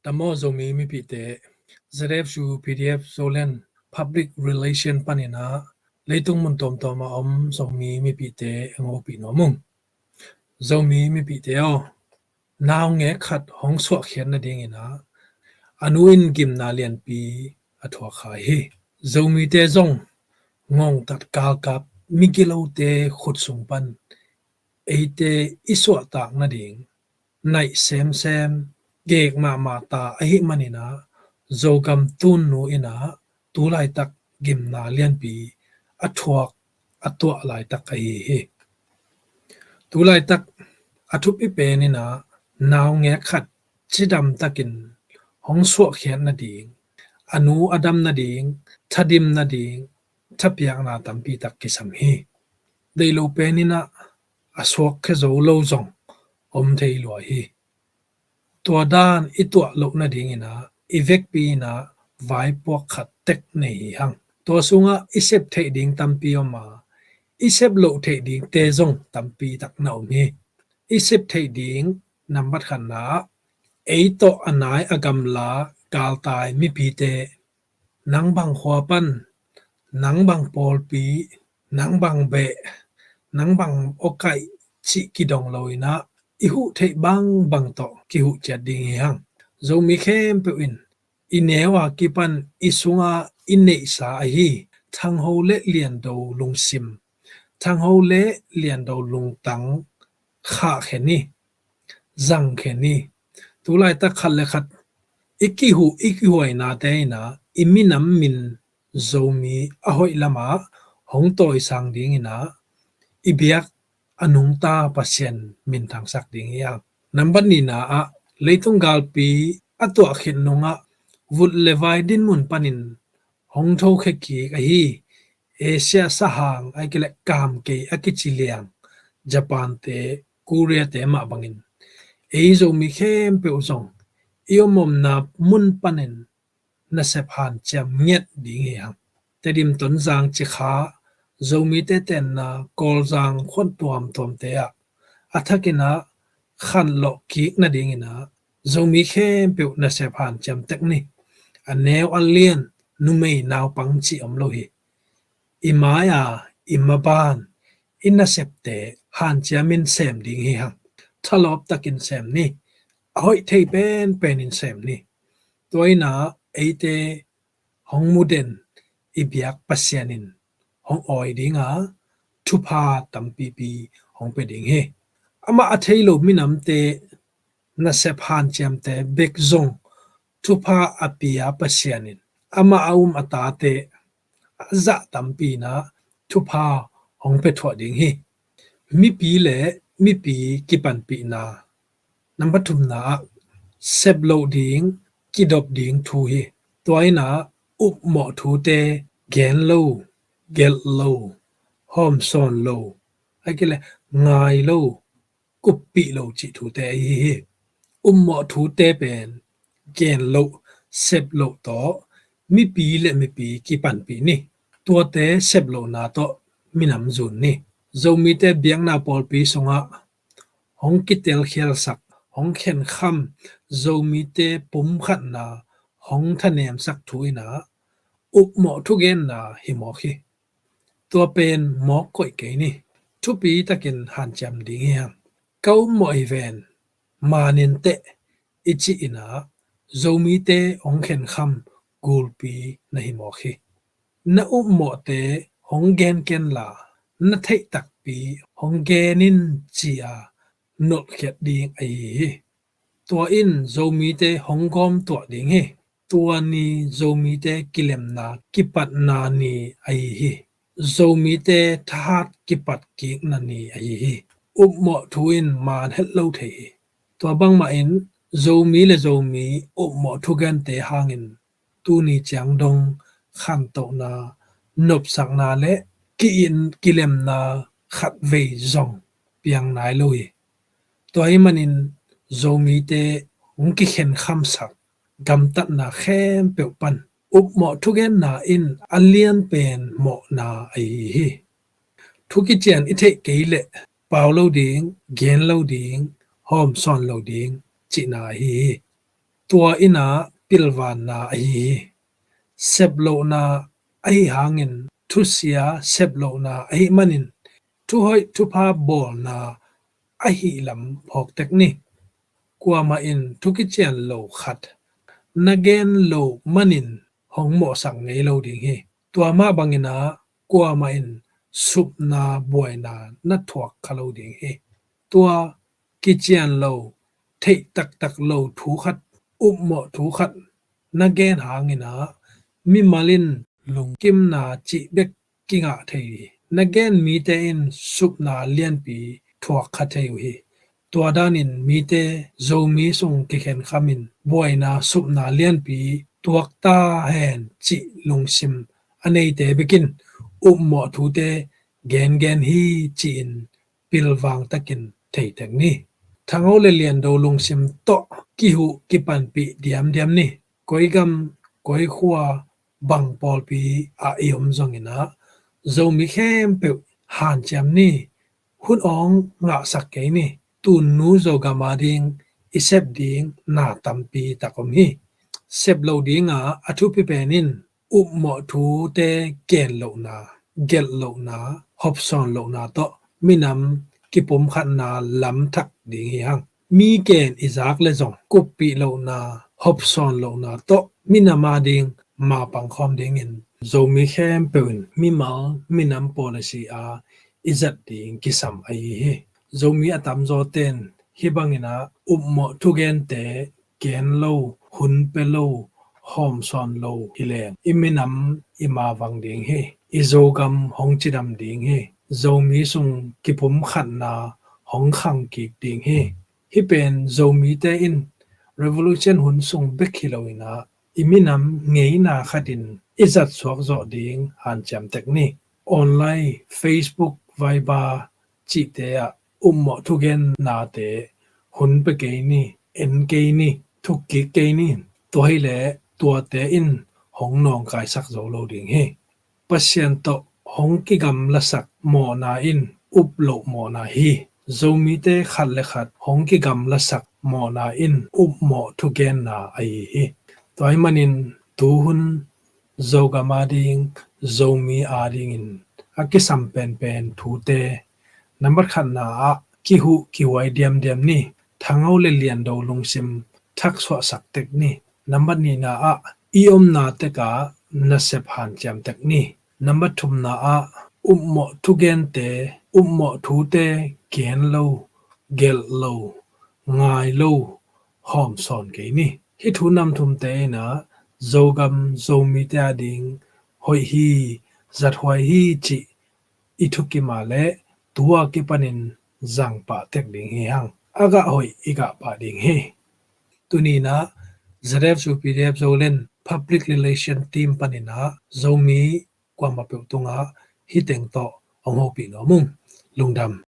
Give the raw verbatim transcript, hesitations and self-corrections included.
Tamo Zomi mipite, Z F U P D F Zoland Public Relation panin ah leitung mun tuamtuam a om Zomi mipite a ngopih nuam ung. Zomi mipite aw, naungek khat hong suahkhiat nadingin ah a nu in gimna lianpi a thuak kha hi. Zomite zong ngongtat galkap migilote khut sung pan eite i suahtak nading naih semsem, gek mahmah ta ahih manin ah Zogam tunnu in ah tu laitak gimna lianpi a thuak a tuah laitak ahi hi. Tu laitak a thupi pen in ah naungek khat cidam takin hong suahkhiat nading, a nu a dam nading, thadim nading thapiakna tampi tak kisam hi. Deih lo pen in ah a suakkhia zo lo zong om thei lua hi. Tua dan i tuah loh nadingin ah i vekpi in ah vaipuak khat tek nei hi hang. Tua sungah i sep theih ding tampi om a, i sep loh theih dingte zong tampi tak na om hi. I sep theih ding nambat khatna ah ei tawh a nai a gamla galtai mipite, nang bang khua pan, nang bang pawlpi, nang bang beh, nang bang awkaih cih kidong lo in ah i huh theih bangbang tawh kihuh ciat ding hi hang. Zomi khempeuh in i neu a kipan i sungah i neihsa ahi thangho le liando lungsim, thangho le liando lungtang khahkhia ni, zangkhia ni. Tu laitak khat le khat i kihuh i kihuainate in ah i minam min Zomi a hoih lamah hong tawisang dingin ah i biak a nungta Pasian minthangsak ding hi hang. Nambat nihna ah leitung galpi a tuah khit nungah vut le vai dinmun panin hong thokhia kik ahi Asia sahang a kileh kamkei a kici liang Japante, Koreate mah bangin ei Zomi khempeuh zong i omomna mun panin nasep hanciam ngiat ding hi hang. Tedim, Tonzang, Cikha, Zomite tenna Kawlzang khuan tuamtuamte ah a thakin ah khanlawh kik nadingin ah Zomi khempeuh nasep hanciam tek ni. A neu a lian, numei naupang cih om lo hi. I mai-a i maban i nasepte hanciamin sem ding hi hang. Thalawp takin sem ni. A hoih thei penpenin sem ni. Tua in ah eite hong muden i biak Pasian in hong awi ding a, thupha tampipi hong pia ding hi. Amah a thei lo minamte nasep hanciamte bek zong thupha a pia Pasian in amah a um a tate a zah tampi in ah thupha hong pia thuah ding hi. Mipi le mipi kipanpihna. Nambat thumna ah sep loh ding, kidop ding thu hi. Tua in ah upmawh thute gen lo, gelh lo, hawmsawn lo, a kileh ngai lo, kuppih lo cih thute ahi hi. Upmawh thute pen gen loh, sep loh tawh mipi le mipi kipanpih ni. Tuate sep lohna tawh minam zun ni. Zomite biakna pawlpi sungah hong kitelkhialsak, hong khenkham, Zomite pumkhatna hong thanemsak thu in ah upmawh thugenna hi mawk hi. Tua pen mawk koih kei ni. Thupi takin hanciam ding hi hang. Ka upmawh hi ven, manin teh i cih in ah Zomite hong khenkham gulpi na hi mawk hi. Na upmawhte hong gen kenla, na theih takpi hong gen in, ci-a nolhkhiat ding ahi hi. Tua in Zomite hong gawmtuah ding hi. Tua ni Zomite kilemna kipatna ni ahi hi. Zomite thahat kipatkikna ni ahi hi. Upmawh thu in man het lo thei hi. Tua bangmah in Zomi le Zomi upmawh thugente hangin tuni ciang dong khantohna, nopsakna le ki-in kilemna khatvei zong piang nai lo hi. Tua ahih manin Zomite hong kikhenkhamsak gamtatna khempeuh pan upmawh thugenna in a lianpen mawhna ahi hi. Thu kician i theih kei leh pau lo ding, gen lo ding, hawmsawn lo ding cihna ahi hi. tua in ah pilvanna ahi hi. Seplohna ahi hangin thusia seplohna ahi manin thuhoih thupha bawlna ahi lam phawk tek ni. Kuamah in thu kician lo khat na gen lo manin hong mawhsak ngei lo ding hi. Tua mah bangin ah kuamah in supna buaina na thuak kha lo ding hi. Tua kician lo, theih taktak lo thu khat, upmawh thu khat na gen hangin ah mimal in lungkimna cih bek kingah thei hi. Na gen mite in supna lianpi thuak kha thei uh hi. Tua danin mite Zomi sung kikhenkhamin buaina supna lianpi tuak ta hen cih lungsim a neite bekin upmawh thute gengen hi ci-in pilvang takin thei tek ni. Thangho le Liando lungsim tawh kihuh kipanpih diamdiam ni. Koi gam, koi khua, bang pawlpi ah i om zongin ah Zomi khempeuh hanciam ni. Hun awng ngahsak kei ni. Tunnu Zogam ading i sep ding na tampi tak om hi. Sep lo dingah a thupi pen in upmawh thute gen lohna, gelh lohna, hopsawn lohna tawh minam kipumkhatna lam thak ding hi hang. Mi gen i zak le zong kuppih lohna, hopsawn lohna tawh minam ading mapang khawm dingin Zomi khempeuh in mimal minam policy a i zat ding kisam ahi hi. Zomi a tamzaw ten hih bangin ah upmawh thugente gen lo, hun pia lo, hawmsawn lo hi leng i minam i mavang ding hi. I Zogam hong cidam ding hi. Zomi sung kipumkhatna hong khang kik ding hi. Hih pen Zomite in revolution hun sung bek hi loin ah i minam ngeina khatin i zat suak zawh ding hanciam tek ni. Online, Facebook, Viber cihte ah upmawh thugennate hun pia kei ni, en kei ni, thuk kik kei ni. Tua hileh tuate in hong nawngkaisak zo lo ding hi. Pasian tawh hong kigamlasak mawhna in up loh mawhna hi. Zomite khat le khat hong kigamlasak mawhna in upmawh thugenna ahi hi. Tua ahih manin tuhun Zogam ading, Zomi adingin a kisam penpen thute, nambat khatna ah kihuh kihuai diamdiam ni. Thangho le Liando lungsim thaksuahsak tek ni. Nambat nihna ah i omna tekah nasep hanciam tek ni. Nambat thumna ah upmawh thugente, upmawh thute gen lo, gelh lo, ngai lo, hawmsawn kei ni. Hih thu nam thumte in ah Zogam Zomite ading hoih hi, zathuai hi cih i thukim a leh tu a kipanin zang pah tek ding hi hang. A gah hoih i gah pah ding hi. Tuni in ah Z F U P D F Zoland Public Relation Team panin ah Zomi kuamah peuh tungah hih teng tawh hong hopih nuam ung. Lungdam.